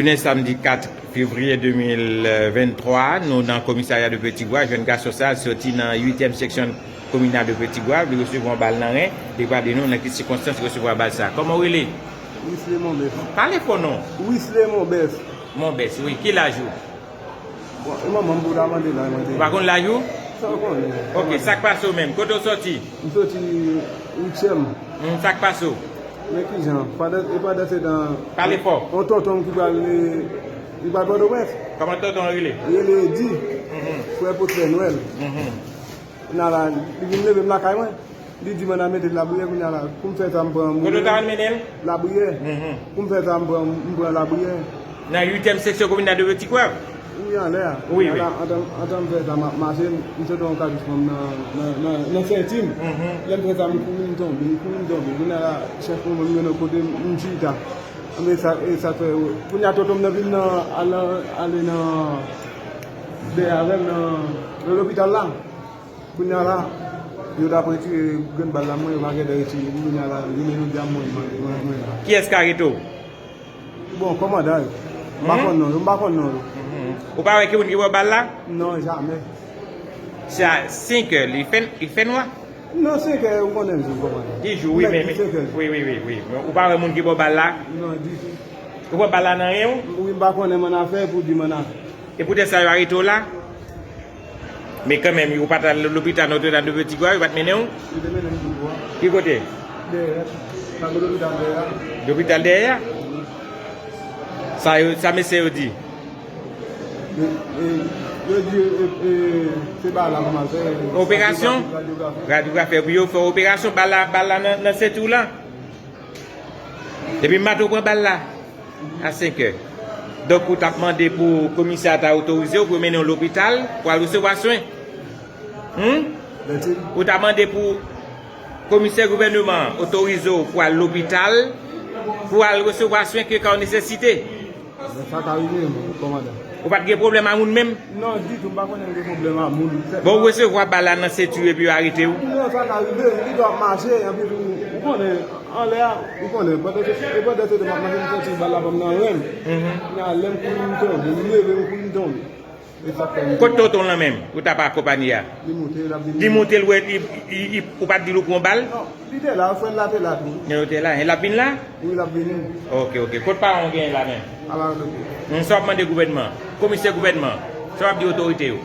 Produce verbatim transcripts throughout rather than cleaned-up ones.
Jounen samdi kat fevriye de mil venntwa, nou nan komisarya de Petit Goâve, jwenn gason sa a soti nan uityèm seksyon kominal de Petit Goâve, li resevwa yon bal nan ren, li pral di nou nan ki sikonstans li resevwa bal sa a. Kòman w rele? Wisley Monbès. Pale fò non. Wisley Monbès. Monbès, wi. Ki laj ou? Bon, e manman m pou ta mande laj mwen te. Ou pa konn laj ou? Sa w konnen. Ok, sa k pase w menm? Kote w soti? M soti uityèm. Hmm, sa k pase w? Men kijan, pandan, e pandan se tan, Pale fò. Yon tonton m ki pral, li pral Pòtoprens. Kòman tonton an rele? Li rele Edi, Mhm, frè Potfè Nwèl. mhm. Kounya la, li vin leve m lakay mwen. Li di m ann al mete labriyè kounya la. Pou m fè sa, m pran Kote w ta ann mennen l? Labriyè. Mhm. Pou m fè sa, m pran, m pran labriyè. Nan uityèm seksyon kominal de Petit Goâve? Wi, anlè a. Wi, Kounya wi. La, antan, antan m fè sa, m ap mache, m, m sot yon katouch pran m nan, nan, nan, nan senti m. Mhm. Lè m fè sa, m kouri, m tonbe, m kouri, m tonbe. Kounya la, chèf mwen, m mennen kote m, m chita. Anben sa, e sa fè, kounya tonton m nan vin nan, al nan, ale nan, dèyè avè m nan, nan lopital la. Kounya la, yo t ap retire grenn bal la, mwen, yo pa gentan retire. Kounya la, jounen jodi a, mwen, mwen, mwen, mwen la. Kiyès k arete w? Bon, kòmandan yo. M pa Mhm. konn non yo, m pa konn non yo. Ou pa wè ki moun ki ba w bal la? Non, jamè. Se a senk è, li fè, li fè nwa? Non, senk è, ou konnen m di kòmandan. Di jou, wi, Nèg men, di men, senk è. Wi, wi, wi, wi. Men ou pa wè moun ki ba w bal la? Non, ditou. Ou pran bal la nan ren w? Wi, m pa konnen m ann afè pou di m ann afè. E poutèt sa yo arete w la? Men kanmenm, ou pa t al lopital Notre Dame de Petit Goâve, yo pa t mennen w? Yo te mennen m tout bò. Ki kote? Dèyè. Pa gen lopital dèyè a. Lopital dèyè a? Sa yo, sa mesye yo di? E, e, yo di, e, e, se bal la pou m al fè. Operasyon? Radyografi. Radyografi, pou yo fè operasyon, bal la, bal la nan, nan senti w la. Epi maten w pran bal la a senk è. Donk, ou t ap mande pou komisè a ta otorize w pou yo mennen w lopital pou al resevwa swen. Hmm? Lètil. Ou ta mande pou komisè gouvènman an otorize w pou al lopital, pou al resevwa swen ke ka w nesesite. Sa ka rive, kòmandan. Ou pa t gen pwoblèm a moun menm? Non, ditou, m pa konnen m gen pwoblèm a moun. Bon, ou resevwa bal la nan senti w epi yo arete w? Non, sa ka rive, li dwe ap mache, anpi tou, ou konnen, anlè a, ou konnen, pandan se, e pandan se tan m ap mache, m santi bal la pran m nan ren m. Mhm. Nan lè m kouri, m tonbe, m leve, m kouri, m tonbe. E sa k fè m. Kot tonton w lan menm, ou t ap akonpanye a? Li moute, l ap vini. Li moute, l wè, li, li, li, ou pa t di l ou pran bal? Non, li te la, frè l la te la tou. Li te la, e l ap vin la? Wi, l ap vini. Ok, ok. Kot paran w genyen la menm? Ala, ok. Hmm, sa w ap mande gouvènman? Komisè gouvènman? Sa w ap di otorite yo?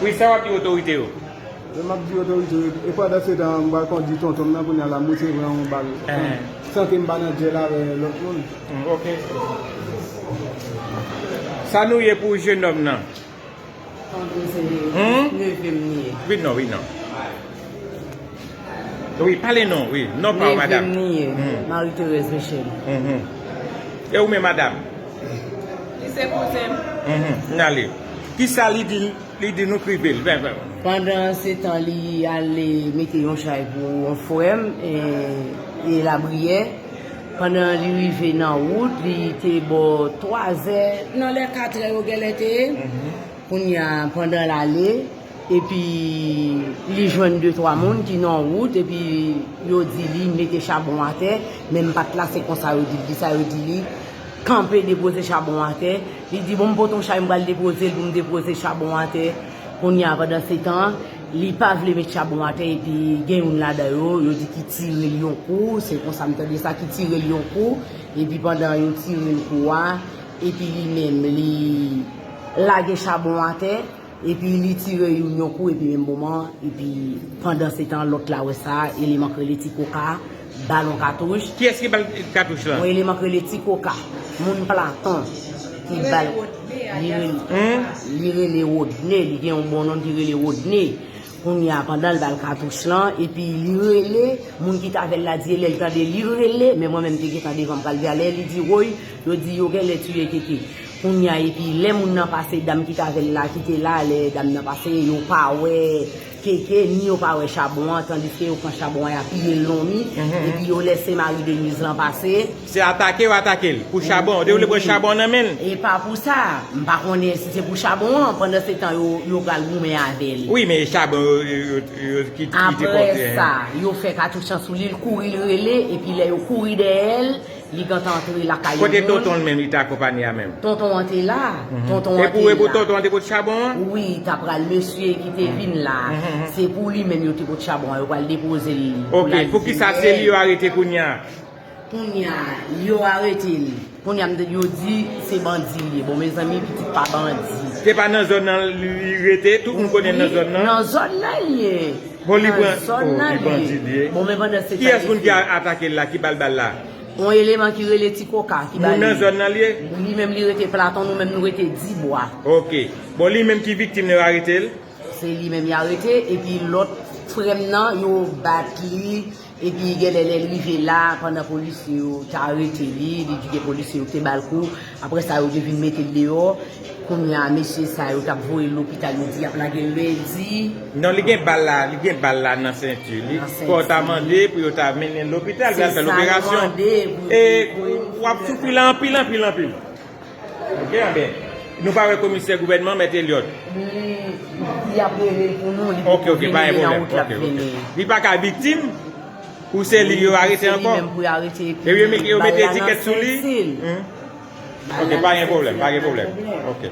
Wi, sa w ap di otorite yo? Lè m ap di otorite yo, e pandan se tan, m pral kondi tonton m nan, kounye a la, m resevwa yon bal. Eh. San ke m pa nan dyèl avè lòt moun. Hmm, ok. Sa nou ye pou jennòm nan? Tande se Hmm? Neve m li ye. Vin non, vin non. Wi, pale non, wi. Non pa w, Neve madanm. M li ye. Hmm. Marie Thérèse Michel. Mhm. E ou menm, madanm? Li se kouzen m. Mhm. N ale. Kisa li di, li di nou k rive l? Ven, ven. Pandan se tan li ale mete yon chay pou yon frè m e, e Labriyè. Pandan li rive nan wout, li te bò twazè, nan lè katrè yo genlè te ye. Kounye a, pandan l ale, epi li jwenn de twa moun ki nan wout, epi yo di li mete chabon atè, men m pa t la, se konsa yo di l, di sa yo di li, kanpe depoze chabon atè. Li di, bon, m pote yon chay, m pral depoze l pou m depoze chabon atè. Kounye a, pandan se tan, li pa vle met chabon atè, epi gen youn ladan yo, yo di ki tire l yon kou, se konsa m tande sa, ki tire l yon kou, epi pandan yo tire l kou a, epi li menm, li lage chabon atè, epi li tire youn yon kou, epi menm moman, epi pandan se tan, lòt la wè sa, eleman k rele Ti Koka, balon katouch. Kiyès ki bal katouch lan? Yon eleman k rele Ti Koka, moun Platon, ki bal, li rele, Hmm? li rele Rodney, li gen yon bon non ki rele Rodney. Kounye a, pandan l bal katouch lan, epi li rele, moun ki t avè l la di, e lè l tande li rele, men mwen menm te gentan devan m pral vè, lè li di woy, yo di yo genlè tiye Keke. Kounye a, epi lè moun nan pase, dam ki t avè l la, ki te la, lè dam nan pase, yo pa wè keke, ni yo pa wè chabon an, tandiske yo pran chabon an, y a piye l lonmi, epi yo lèse Marie Denise lan pase. Se atake yo atake l pou chabon. Yo te vle pran chabon nan men l. E pa pou sa, m pa konnen si se pou chabon an, pandan se tan yo, yo pral goumen avè l. Wi, men chabon yo, yo, yo, yo ki, ki te Apre pòte. Sa, yo fè katouch lan sou li, l kouri l rele, epi lè yo kouri dèyè l, li gentan antre lakay yon Kote moun. Tonton l menm, li te akonpanye a menm? Tonton an te la. Tonton E an pou, te e pou la. Tonton an te pot chabon an? Wi, ta pral mesye ki te vin la. Se pou li menm yo te pot chabon an, yo pral depoze l. Ok, pou ki sa se li yo arete kounye a? Kounye a, yo arete l. Kounye a, m te- yo di se bandi li ye. Bon, mezanmi, pitit pa bandi. Se pa nan zòn nan li rete, tout moun konnen nan zòn nan? Nan zòn nan li ye. Bon, li pran, Nan zòn oh, nan li bandi li ye. Bon, men pandan se Ki yès moun ki a- atake l la, ki ba l bal la? Yon eleman ki rele Ti Koka, ki ba Moun nan li. Zòn nan li ye? Li menm li rete Platon, nou menm nou rete Dibwa. Ok. Bon, li menm ki viktim nan yo arete l? Se li menm y arete, epi lòt frè m nan, yo bat li, epi genlè lè l rive la, pandan polisye yo t arete li, li di gen polisye yo te ba l kou, apre sa yo te vin mete l deyò, kounye a mesye sa yo t ap voye l lopital, yo di y ap lage l lendi. Non, li gen bal la, li gen bal la nan senti li. Nan senti. Fò w ta mande pou yo ta mennen l lopital, pou y al fè Se sa yo loperasyon. mande pou- E w ap soufri la anpil, anpil, anpil. Ok, anben. Nou pa wè komisè gouvènman, Mèt Eliot. Li, li ap rele l pou nou, li Ok, poko ok, vini, pa gen li nan pwoblèm. wout l ap Ok, ok. vini. Li pa ka viktim pou se li yo arete Se li ankò? menm pou yo arete, E yo mete, yo bal mete la nan etikèt sou li? senti l. Hmm? Ok, pa gen pwoblèm, pa gen pwoblèm. Ok.